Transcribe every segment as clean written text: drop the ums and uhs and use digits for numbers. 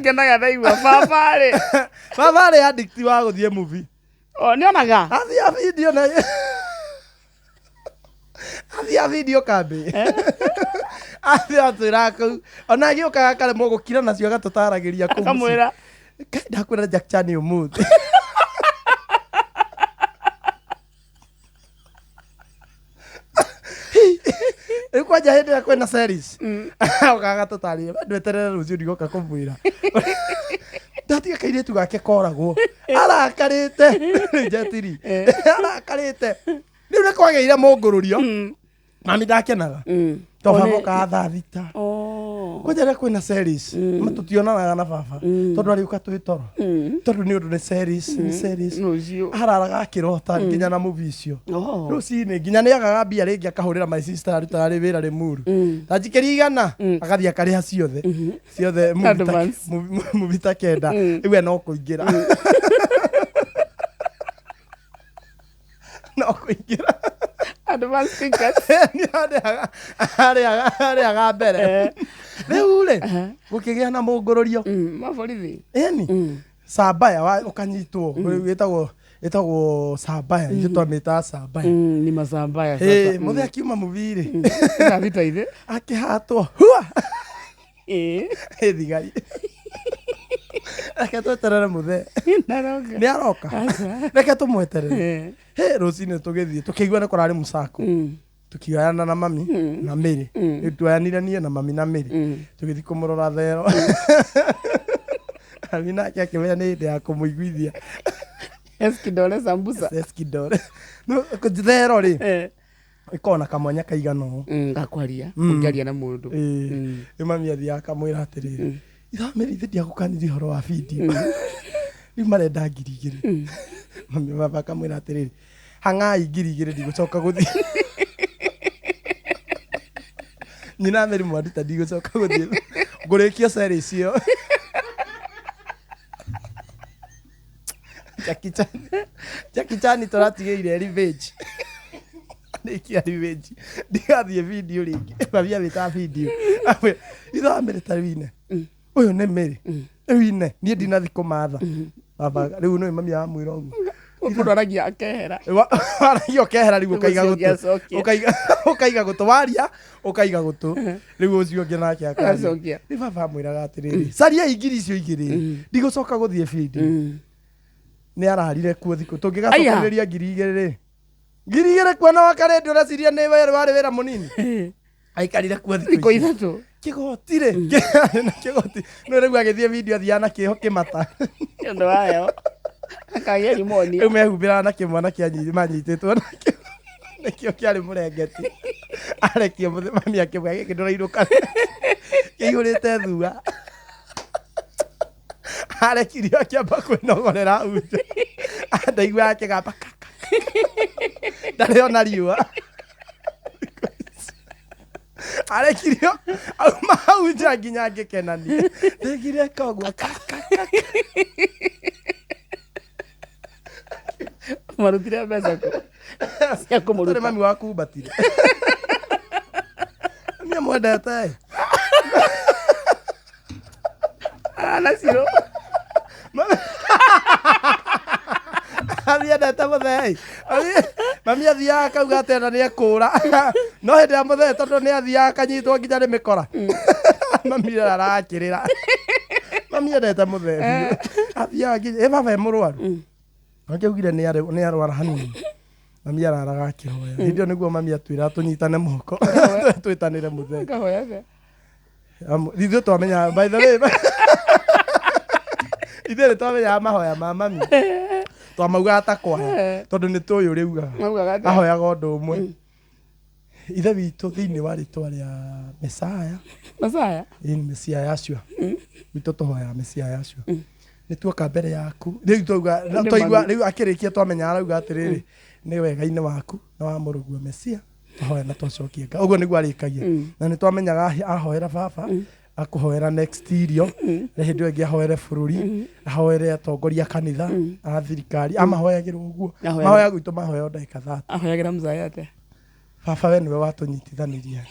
ngenaga ndaigua baba rĩ. Baba arĩ addict wa gũthiĩ movie. O nĩonaga. Athiaga video na athiaga video kambĩ. Athiaga atwĩraga kũu. Ona agĩũkaga akaremwo gũkira nacio agatũtaragĩria kũu mũciĩ. Akamwĩra. Ngai ndakwĩra Jack Chan ũmũthĩ. Rĩu kwanja hĩndĩ ĩrĩa kwĩna series okaga tũtarĩrie ndweterere rũciũ ndigoka kũmwĩra ndatiga kairĩtu gake koragwo arakarĩte jetiri arakarĩte rĩu nĩ kwagĩire mũngũrũrio mami ndakenaga to baba okaga thaa 6. Oh. Kwanja rĩrĩa kwĩna series ma tũtionanaga na baba tondũ arĩũka twĩ toro tondũ nĩ ũndũ nĩ series nĩ series. Rũciũ. Araraga akĩrota nginya na movie icio. Oh. Rũcinĩ nginya nĩ agaga mbia rĩngĩ akahũrĩra my sister arutaga rĩ wĩra Rĩmuru ta njikĩria 100 agathiĩ akarĩha ciothe ciothe movie ta- Advance. movie ta 9 rĩu we no kũingĩra no kũingĩra. Advance ticket. Nĩ arĩhaga mbere. Rĩu rĩ gũkĩgĩa na mũngũrũrio. Maborithi. Ĩni sambaya wa ũkanyitwo wĩtagwo ĩtagwo sambaya ithuĩ twamĩtaga sambaya. Ni masambaya Ĩ, sasa. mũthee akiuma mũbirĩ 6 ithe. akĩhatwo hua. Ĩ. Ĩ thigari reke tweterere mũthee. Ndaroka. Nĩ aroka. Aca. Reke tũmweterere. Eh. Hĩ rũcinĩ tũgĩthiĩ tũkĩigua nĩ kũrarĩ mũcako. Tũkĩoyana na mami na Mary. Rĩu tuoyanire niĩ na mami na Mary. Tũgĩthiĩ kũmũrora thero. Mami nake akĩmenya nĩ hĩndĩ ya kũmũiguithia. Es kidole sambusa. Es kidole. No, thero rĩ Eh. ĩkoragwo na kamwanya kaigana ũũ. Gakwaria. Ũngĩaria na mũndũ. Ĩĩ. Rĩu mami athiaga akamwĩra atĩrĩrĩ, ithaa Mary ithe ndiagũkanirie ũhoro wa video. Rĩu marenda 2,000. Mami baba akamwĩra atĩrĩrĩ, hang'ai 2,000 ndigũcoka gũthiĩ. Nyina Mary mwanduta ndigũcoka gũthiĩ. Ngũrĩkia series ĩyo. Jackie Chan. Jackie Chan tũratigĩire revenge. Nĩkia revenge. Ndigathiĩ video rĩngĩ. Mami amĩtaga video. Ithaa Mary ta rĩu ine. Ũyũ nĩ Mary. Rĩu ine niĩ ndinathi kũmatha. Baba rĩu nĩ mami aramwĩra ũguo. Mũndũ aragia akehera. Waragia ũkehera rĩu ũkaiga Ũcio ũngĩ gũtũ. acokia. Ũkaiga ũkaiga gũtũ waria ũkaiga gũtũ. Rĩu ũcio ũngĩ nake akaria. Agacokia. Rĩu baba amwĩraga atĩrĩrĩ, cariai 2,000 icio ndigũcoka gũthiĩ video. Nĩ ararire kuo thikũ tũngĩgacokanĩrĩria 2,000 rĩ 2,000 kuona wakarĩndĩ ũreciria nĩ wĩra warĩ wĩra mũnini aikarire kuo Thikũ thikũ icio 3. Kĩgoti rĩ na kĩgoti no rĩu agĩthiĩ video athiaga na kĩho kĩmata. Nĩ ũndũ wa heho. Akagĩa pneumonia. Rĩu mehumbĩraga na kĩmwana kĩa manyitĩtwo nakĩo nĩkĩo kĩarĩ mũrengeti arekio mami akĩmwĩra gĩkĩ ndũrainũka kĩihũrĩte thua arekirio akĩamba kwĩnogorera hau nja ndaigua akĩgamba kaka ndarĩ ona riũa arekirio auma hau nja nginya ngĩkenanie ndegire koguo kaka. Marutire mbeca kũ? Cia Tondũ kũmũruta. mami wakumbatire mami amwendete. Ah, nacio. Mami endete mũthee. Mami athiaga akauga atĩ ona nĩ ekũra no hĩndĩ ya mũthee tondũ nĩ athiaga akanyitwo nginya nĩ mĩkora mami arakĩrĩra. Mami endete mũthee biũ athiaga nginya ĩ baba e mũrwaru akĩaugire nĩ arwara hanini mami araraga akĩhoya hĩndĩ ĩyo nĩguo mami atwĩra tũnyitane moko twĩtanĩre mũthee. Ngahoya atĩa? Ithuĩ twamenyaga by the way ithuĩ nĩ twamenyaga mahoya ma mami twamaugaga ta kwaya tondũ nĩ tũĩ ũrĩa ugaga. Maugaga atĩa? Ahoyaga ũndũ ũmwe ithe witũ thĩinĩ wa rĩtwa rĩa Mesaya. Masaya. Ĩĩ nĩ Mesia Yashua witũ tũhoyaga Mesia Yashua nĩ tuoka mbere yaku rĩu twauga Nĩ twaigua mami. rĩu akĩrĩkia twamenya arauga atĩrĩrĩ nĩ wega-inĩ waku na wa mũrũguo Mesia twahoya na twacokia nga ũguo nĩguo arĩkagia na nĩ twamenyaga ahoera baba akũhoera next irio na hĩndĩ ĩyo ĩngĩ ahoere bũrũri ahoere atongoria a kanitha a thirikari amahoyagĩra ũguo. Ahoyagĩra. Mahoya gwitũ mahoya o ndagĩka 30. Ahoyagĩra mzaya atĩa? Baba we nĩwe watũnyitithanirie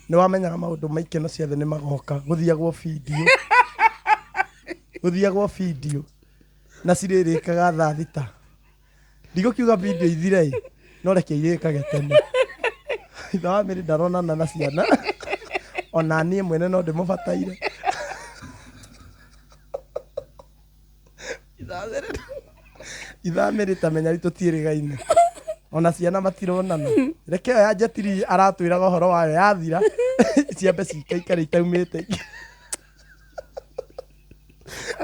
nĩ wamenyaga maũndũ ma ikeno ciothe nĩ magoka gũthiagwo bindiũ. Gũthiagwo video na cirĩrĩkaga thaa 6. Ndigũkiuga video ithire ĩ, no reke irĩkage tene. Ithe wa Mary ndaronana na ciana, ona niĩ mwene no ndĩmũbataire. Ithe wa Mary ta menya tũtiĩrĩgaine, ona ciana matironana. Reke ĩyo ya Jetiri aratwĩraga ũhoro wayo yathira, ciambe cikaikare itaumĩte.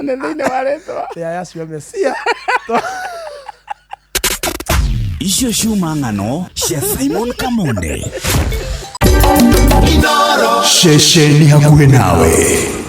Nĩ thĩinĩ wa rĩtwa ya Yashua Mesia. Icio ciuma ng'ano cia Simon Kamonde. Ceceni hakuhĩ nawe.